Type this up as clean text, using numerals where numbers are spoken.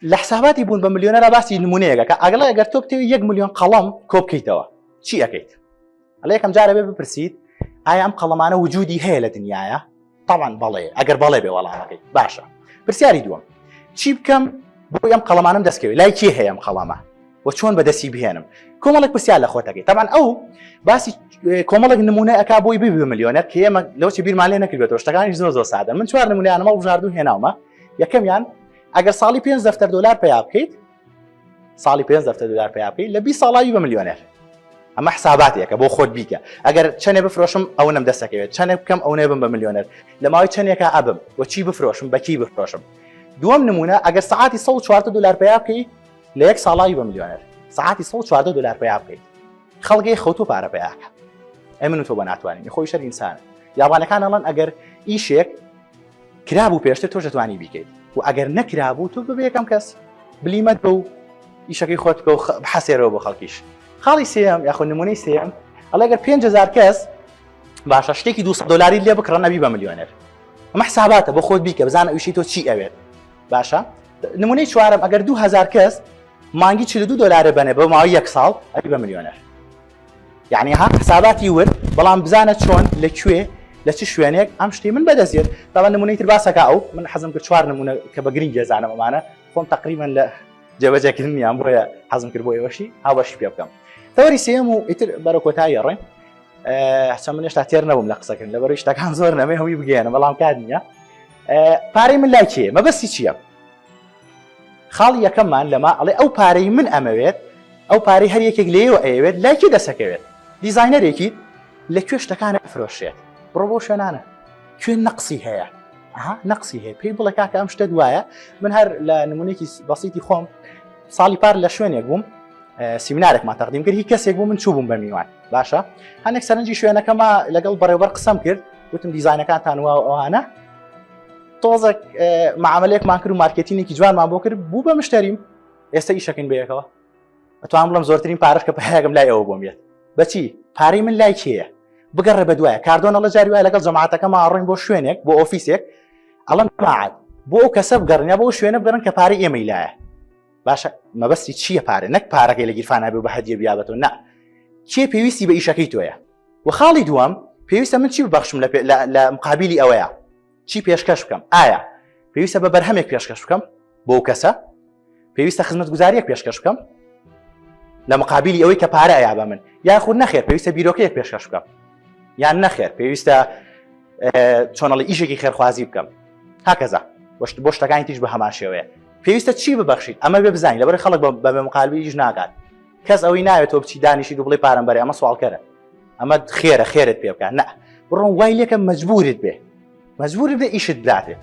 لە حساباتی بوون بە ملیۆنەرا باسی نمونەیەکە کە ئەگەڵ ئەگەر تۆ بتەوێت یەک ملیۆن قەڵەم کۆ بکەیتەوە چی ئەەکەیت؟ ئەڵێ یەکەم جارە بێ بپرسیت ئایا ئەم قەڵەمانە وجودی هەیە لە دنیاە؟ طبعا بەڵێ ئەگەر بەڵێ بێ وەڵامەکەی باشە پرسیاری دووەم چی بکەم بۆ ئەم قەڵەمانم دەستکەوێت لای کێ هەیە ئەم قەڵەمە و چۆن بەدەستی بهێنم کۆمەڵێک پرسیار لە خۆتەکەی تەبان ئەو باسی کۆمەڵێک نمونە ئەک بۆی ببی ملیۆنەر کە ئێمە لەو چی بیرمان لێ نەکردێتەوە شتەکانی زۆر زۆر سادە من چوار نمونیانەمە بژارد و هێناومە یەکەمیان ئەگەر ساڵی 5 دەفتەر دۆلار پیا بکەیت ساڵی 5 دەفتەر دۆلار پیا بکەیت لە 20 ساڵاوی بە ملیۆنێر ئەمە حساباتێکە بۆ خۆت بیکە ئەگەر چەنێ بفرۆشم ئەوەنەم دەستەکەوێت چەنێک بکەم ئەو نێبم بە ملیۆنەر لە ماوەی چەندێکا ئەبم و چی بفرۆشم بەکی بفرۆشم دووەم نمونە ئەگەر سعاتی 114 دلار پیا بکەیت لە یەک ساڵاوی بە ملیۆنەر سعاتی 114 دلار پیا بکەیت خەڵگەی خەوتو پارە پیاکە ئەی من و تۆ بە ناتوانین خۆی شەر ئینسانە یابانەکان ئەڵەن ئەگەر ئیشێک کرابوو پێشتر تۆش دەتوانی بیکەیت و ئەگەر نەکرابوو تۆ ببێ یەکەم کەس بلیمەت بە و ئیشەکەی خۆت بکە و بحەسێرەوە بۆ خەڵکیش خاڵی سێم یاخۆ نمونەی سێم ئەڵێ گەر 5000 کەس باشە شتێکی 200 دلاری لێ بکڕن ئەبی بە ملیۆنێر ئەمە حساباتە بۆ خۆت بیکە بزانە ئەوشی تۆ چی ئەوێت باشە نمونەی چوارم ئەگەر 2000 کەس مانگی 42 دلارە بەنێ بە ماوەی یەک ساڵ ئەبی بە ملیۆنێر یعنی ها حساباتی ورد بەڵام بزانە چۆن لە کوێ لە چ شوێنێک ئەم شتی من بەدەست دێت بەڵام نمونەی تر باسەکە ئەو من حەزم کرد چوار نمونە کە بە گرنگ گێزانم ئەمانە خۆم تقریبا لە جێبەجێکردنیان بۆیە حەزم کرد بۆ ئێوەشی هاوبەشی پێ بکەم تەوەری سێم و ئیتر بەرە کۆتایی ڕێن هەچە من هێشتا تێر نەبووم لە قسەکردن لەبەرەی شتەکان زۆر نەمێ هەمووی بگەێنم بەڵام کات نییە پارەی من لای کێ مەبەستی چییە؟ خاڵی یەکەممان لەمە ئەڵێ ئەو پارەی من ئەمەوێت ئەو پارەی هەر یەکێک لێیەوە ئەیەوێت لای کێ دەسەکەوێت دیزاینەرێکی لە کوێ شتەکان ئەفرۆشێت بڕۆ بۆ شوێنانە کوێ نەقسی هەیە ئەها نەقسی هەیە پێی بڵێ کاکە ئەم شتە دوایە من هەر لە نمونێکی بەسیتی خۆم ساڵی پار لە شوێنێک بووم سیمینارێکمان تەقدیم کرد هی کەسێک بوو من چوو بووم بە میوان باشە هەنێک سەرنجی شوێنەکەمە لەگەڵ بەڕێوبەر قسەم کرد وتم دیزینەکانتان وا ئەوانە تۆزێک معاملەیەکمان کرد و مارکێتینێکی جوانمان بۆ کرد بوو بە مشتەریم ئێستا ئیشەکەین بەیەکەوە ئەتوان بڵم زۆرترین پارەش کە پایەکەم لای ئەوە بۆم بێت بەچی پارەی من لای کێیە بگەڕێ بە دوایە کاردۆن ئەڵە جاری وایە لەگەڵ جەماعەتەکەما ڕۆین بۆ شوێنێک بۆ ئۆفیسێک ئەڵم جەماعەت بۆ ئەو کەسە بگەڕن یا بۆ ئەو شوێنە بگەڕن کە پارەی ئێمەی لایە باشە مەبەستی چییە پارە نەک پارەکەی لە گیرفانە بێ بە هەدیە بیابەتەوە نا کێ پێویستی بە ئیشەکەی تۆیە و خاڵی دووەم پێویستە من چی ببەخشم لە مقابلی ئەوەیە چی پێشکەش بکەم ئایا پێویستە بە بەرهەمێک پێشکەش بکەم بۆ کەسە پێویستە خزمەتگوزاریەک پێشکەش بکەم لە مقابلی ئەوەی کە پارە ئەیا بە من یاخود نەخێر پێویستە بیرۆکەیەک پێشکەش بکەم یان نەخێر پێویستە چۆنەڵی ئیشێکی خێرخوازی بکەم هاکەزا بۆ شتەکانی تیش بە هەمان شێوەیە پێویستە چی ببەخشیت ئەمە بێ بزانین لەبەر خەڵک بە مقابلی ئیش ناکات کەس ئەوەی ناوێت تۆ بچی دانیشی و بڵێ پارەم بەرێ ئەمە سواڵکەرە ئەمە خێرە خێرت پێ بکە نە بڕۆن وای لێکە مەجبورت بێ مەجبورت بێ ئیشت بداتێ.